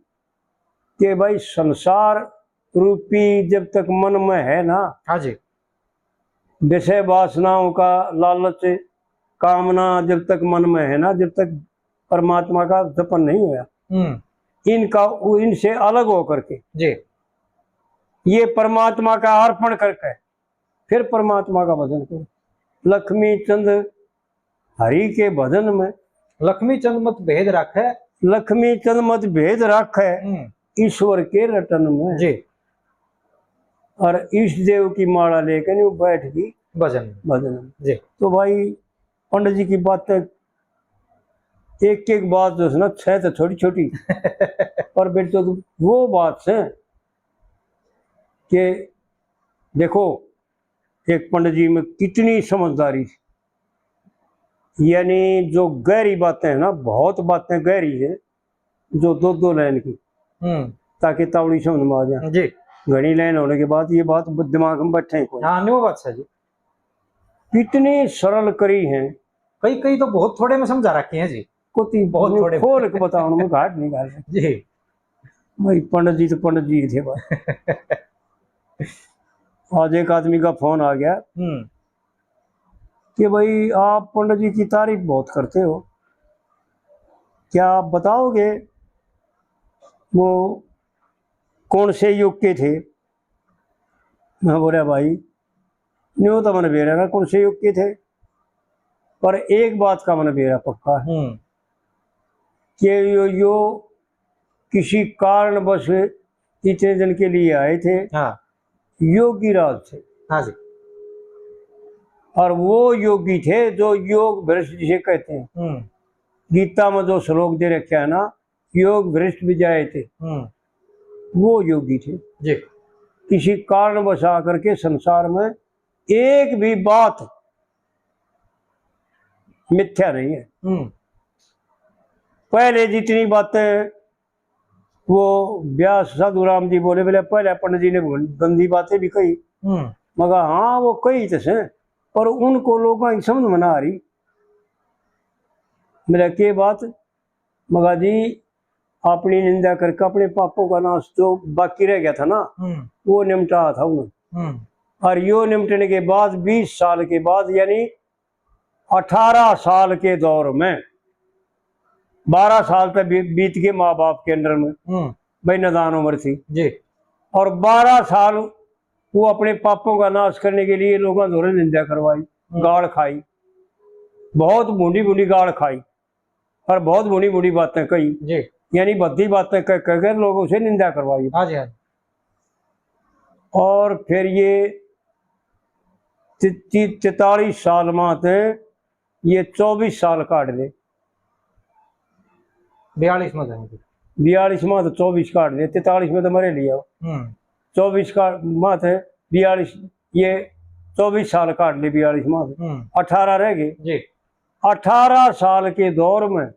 कि भाई संसार रूपी जब तक मन में है ना, हाँ जी। विषय वासनाओं का लालच, कामना जब तक मन में है ना, जब तक परमात्मा का जपन नहीं होया। हम्म। इनका, इनसे अलग होकर के जी। ये परमात्मा का अर्पण करके फिर परमात्मा का भजन करो। लक्ष्मी चंद हरि के भजन में। लक्ष्मी चंद मत भेद राखे। लक्ष्मी चंद मत भेद राखे, हम्म। ईश्वर के रटन में। जी। और ईश देव की माला लेकर न्यू बैठ गई भजन में। भजन में। जी। तो भाई, पंडित जी की बातें, एक एक बात जो है ना, छह तो छोटी छोटी, पर बेटो, तो वो बात है कि देखो, एक पंडित जी में कितनी समझदारी थी, यानी जो गहरी बातें हैं ना, बहुत बातें गहरी है, जो दो दो लाइन की, हम्म। ताकि तावड़ी समझ में आ जाए। जी। घणी लाइन होने के बाद ये बात ब-, दिमाग में बैठे ही कोई। हाँ, नहीं, वो बात सही। कितनी सरल करी है। कई, कई तो बहुत थोड़े में समझा रखे हैं जी। कुत्ती बहुत थोड़े में। खोल के बताओ, मैं घाट नहीं घाल सकता। जी। भाई, पंडित जी तो पंडित जी थे भाई। आज एक आदमी का फोन आ गया हम्म। कि भाई, आप पंडित जी की तारीफ बहुत करते हो, क्या आप बताओगे वो कौन से युग के थे? मैं बोला, भाई, न्यू तो मैंने बेरा ना कौन से युग के थे, पर एक बात का मैंने बेरा पक्का है हम्म। कि यो, यो किसी कारणवश इतने दिन के लिए आए थे। हाँ। योगी राज थे। हाँ जी। और वो योगी थे जो योग भ्रष्ट जिसे कहते हैं। हम्म। गीता में जो श्लोक दे रखा है ना, योग भ्रष्ट भी जाए थे, हम्म। वो योगी थे। जी। किसी कारणवश आकर के संसार में एक भी बात मिथ्या नहीं है। हम्म। पहले जितनी बातें वो व्यास साधु राम जी बोले, बोले, "पहले पंडित जी ने गंदी बातें भी कही।" हम्म। मगर हाँ, वो कही तो से, पर उनको लोगों की समझ में ना आ रही। मेरा के बात, मगा जी, अपनी निंदा करके अपने पापों का नाश जो बाकी रह गया था ना, हम्म। वो निमटा था उन्होंने। हम्म। और यो निमटने के बाद बीस साल के बाद, यानी अठारह साल के दौर में, बारह साल तक बी-, बीत गए माँ बाप के अंडर में, हम्म। भाई, नादान उम्र थी जी। और बारह साल वो अपने पापों का नाश करने के लिए लोगों धोरे निंदा करवाई, हम्म। गाल खाई, बहुत भूंडी भूंडी गाल खाई। और बहुत बुरी बुरी बातें कही जी। यानी भद्दी बातें कह कह कर लोग उसे निंदा करवाई। हाँ जी, हाँ जी। और फिर ये ति-, ति-, तैतालीस साल मात ये चौबीस साल काट ले। बयालीस में तो नहीं। बयालीस में तो चौबीस काट ले, तैतालीस में तो मरे लिया। हम्म। चौबीस का मात बयालीस, ये चौबीस साल काट ले, बयालीस मात। हम्म। अठारह रह गए। जी। अठारह साल के दौर में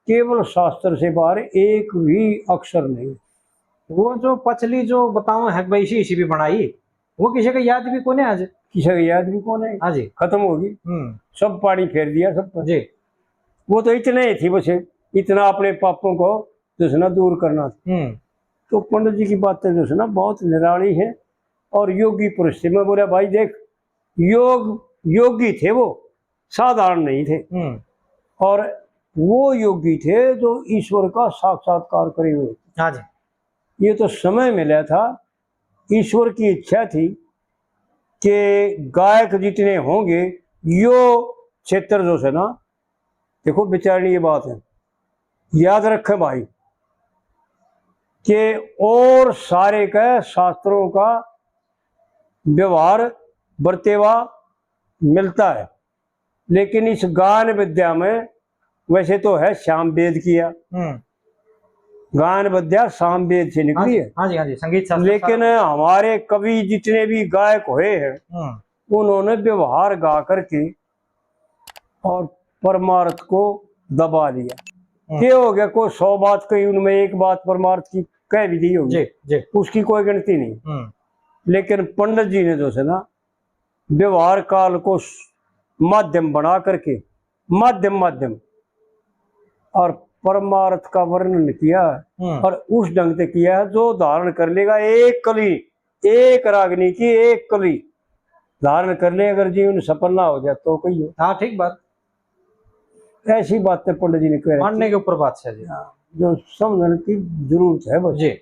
केवल शास्त्र से बाहर एक भी अक्षर नहीं। वो जो पछली जो बताओ है भाई, इसी, इसी भी बनाई, वो किसी का याद भी कोने आज। किसी का याद भी कोने। हाँ जी। खत्म होगी। हम्म। सब पानी फेर दिया सब पर। जी। वो तो इतने ही थी बस, इतना अपने पापों को जो है ना दूर करना था। हम्म। तो पंडित जी की बातें जो है ना बहुत निराली है। और योगी पुरुष थे। मैं बोला, भाई देख, योग योगी थे वो, साधारण नहीं थे। हम्म। और वो योगी थे जो ईश्वर का साक्षात्कार करे हुए। हाँ जी। ये तो समय मिला था, ईश्वर की इच्छा थी कि गायक जितने होंगे, यो क्षेत्र जो है ना, देखो, विचारणीय बात है, याद रखें भाई, कि और सारे का शास्त्रों का व्यवहार, बरतेवा मिलता है, लेकिन इस गान विद्या में, वैसे तो है श्याम वेद किया, हम्म। गान विद्या साम वेद से हाँ निकली जी, है, हाँ जी, हाँ जी, संगीत शास्त्र लेकिन सारा। हमारे कवि जितने भी गायक हुए हैं, हम्म। उन्होंने व्यवहार गा करके और परमार्थ को दबा लिया। हम्म। ये हो गया, कोई सौ बात कही, उनमें एक बात परमार्थ की कह भी दी होगी, जी, जी। उसकी कोई गिनती नहीं। हम्म। लेकिन पंडित जी ने जो है ना, व्यवहार काल को स-, माध्यम बना करके, माध्यम माध्यम और परमार्थ का वर्णन किया है। हम्म। और उस ढंग से किया है, जो धारण कर लेगा एक कली, एक रागनी की एक कली धारण कर ले, अगर जीवन सफल ना हो जाए तो कहियो। हाँ, ठीक बात। ऐसी बातें पंडित जी ने कह रखी, मानने के ऊपर बात है जी। जो समझने की जरूरत है बस। जी,